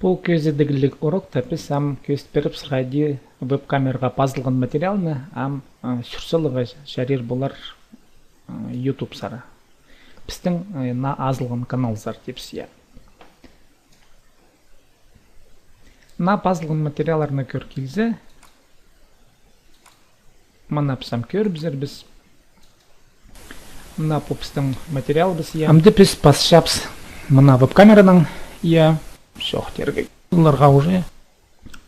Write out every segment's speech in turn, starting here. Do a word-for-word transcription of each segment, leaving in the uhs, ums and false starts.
Пу кӧзідігліг урокта піс ам кӧзіт пирібіс, хайди веб-камераға пазылған материалны ам, а, сӱр саларға чарир полар, а, YouTube сари. Пістің, а, наа азылған каналзар тіпчебіс, я. Наа пазылған материалларны кӧр килзе, мына піс ам кӧрібізербіс. Мына пу пістің материалыбыс, я. Амды піс пасчабыс мына веб-камеранаң, я. Чох, тирге. Оларға уже.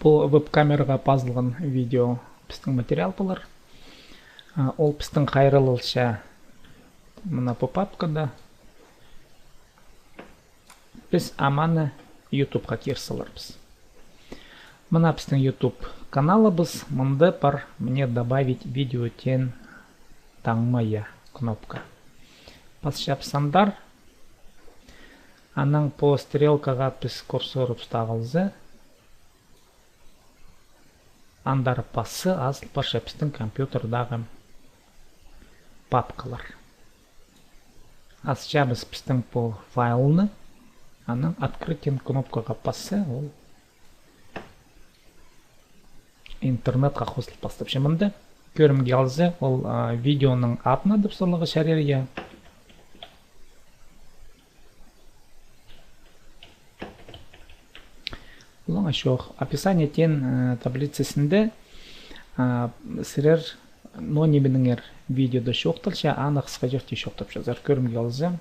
Пу веб-камераға пазылған видео пістің материал полар. А, ол пістің хайраллалча мына пу папкада. Піс ам аны ютубха кир саларбыс. Мына пістің ютуб каналыбыс, мында пар мына «Добавить видео» теен таңма, я, кнопка. Пасчабыс андар. Анаң пу стрелкаға піс курсорыбысты ағылза, андар пасса азыл парча пістің компьютердегі папкалар. Асчабыс пістің пу файлны, анаң «Открыть» теен кнопкаға пасса, ол интернетке хозыл пастапча. Мында кӧрімге алза, ол, а, видеоның адын адап саларға чарир, я. Олаңай чох. Описание теен, э, таблицасында, а, сірер ноо нимедеңер видеода чоохталча, аны хысха чирде чоохтапчазар. Кӧрімге алза.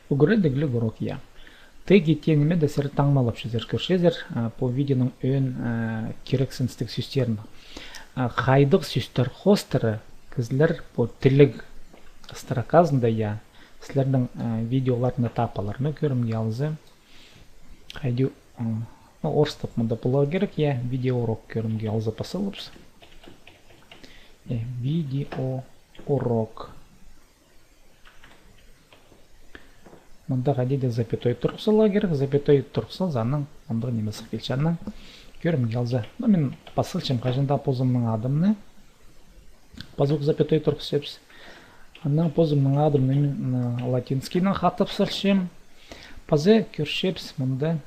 Ӱгредігліг урок, я. Теги теен нимеде сірер таңмалапчазар, кӧрчезер, а, пу видеоның ӧӧн, а, кирексіністіг сӧстерін. А, хайдағ сӧстер хоостыра кізілер пу тілег строказында, я, сірернің, а, видеоларны тапалар. Ну, кӧрімге алза. Хайди, а, ну, орыстап мында поларға кирек, я, видеоурок кӧрімге алза пас саларбыс. Э, видеоурок. Мында хайди даа запятой турғыс саларға кирек, запятой турғыс салза, анаң мындағ ниме сых килче, анаң кӧрімге алза. Ну, мин пас салчам хаҷан даа позымның адымны. Пазох запятой турғысчабыс. Анаң позымның адымны мин, м, латинскийнең хатап салчам. Паза кӧрчебіс мында,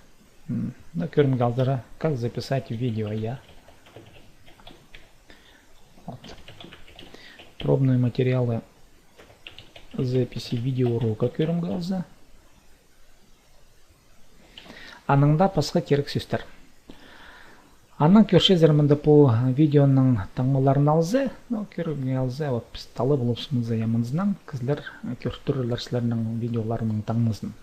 м, ну, кӧрімге алза, как записать видео, я. Вот. Пробные материалы записи видеоурока кӧрімге алза. Анаң даа пасха кирек сӧстер. Анаң кӧрчезер мында пу видеоның таңмаларын алза, ну, кӧрімге алза, вот піс таллап алыбысхабыс мынзы, я, мынзынаң кізілер кӧріп турарлар сірернің видеоларыңның таңмазын.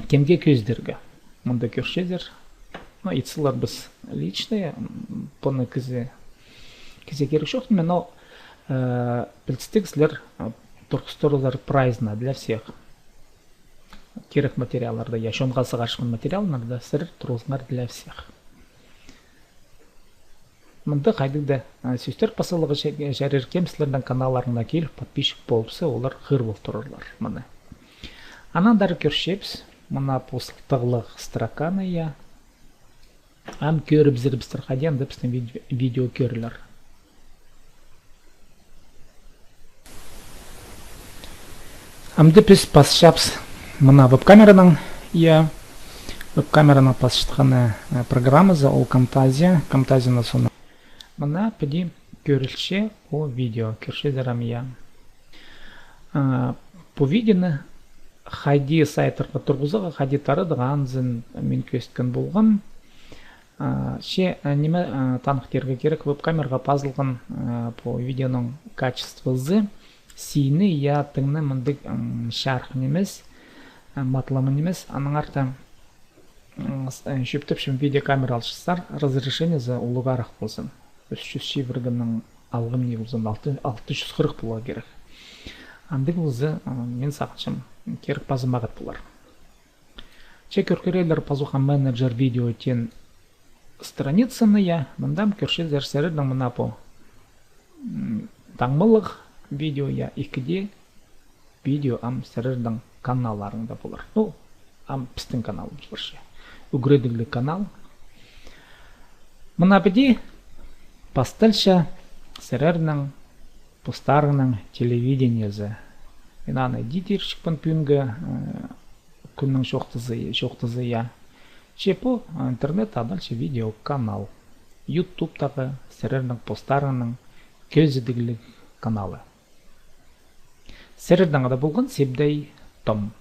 Кемге кӧзідерге? Мында кӧрчезер. Ну, ит саларбыс личное, м, пуны кізі, кізі кирек чох ниме, но, э, пілдістіг сірер, э, турғыстырыңар прайзына для всех. Кирек материалларны, я, чонға сығарчатхан материалларны сірер турғызыңар для всех. Мында хайдағ даа, а, сӧстер пас саларға ча-, чарир, кем сірернің каналларыңа киліп, подписчик полыбысса, олар хығыр пол турарлар, мына. Анаң андар кӧрчебіс, мына пу сылтағлығ строканы, я. Ам кӧрібізербіс, хайди анда пістің вид-, видео кӧрілер. Амды піс пасчабыс мына веб-камеранаң, я, веб-камераның пасчатхан, э, программазы, ол Camtasia, Camtasiаны соонаң. Мына піди кӧрілче ол видео, кӧрчезер ам, я. А, пу видеоны хайди сайттарға турғызарға, хайди таратарға, анзын мин кӧзіткен полғам. А, че, а, ниме, а, таныхтирға кирек, веб-камераға пазылған, а, пу видеоның качествозы сині, я, тың на мындағ, м, чарых нимес, а, матламы нимес, анаң артых, м, с-, э, чӧптепчем видеокамера алчатсар, разрешениезі улуғарах ползын. Ӱс чӱс чибіргінің алғым ни ползын, алты, алты чӱс хырых поларға кирек. Андағ полза, м, мин сағынчам, кирек паза мағат полар. Че кӧргерлер пазох ам менеджер видео теен страницаны, я, мында ам кӧрчезер сірернің мына пу, м, таңмалығ видео, я, ікі дее видео ам сірернің каналларыңда полар. Ну, ам пістің каналыбыс парча. Ӱгредігліг канал. Мына піди пасталча сірернің Постарыңның телевидениезі. Мин аны идерҷікпін пӱӱнгі, э, кӱннің чоохтазы, чоохтазы, я. Че пу, а, интернет, а дальше видеоканал. Ютубтағы сірернің постарыңның кӧзідігліг каналы. Сірернің ады полған Сибдей Том.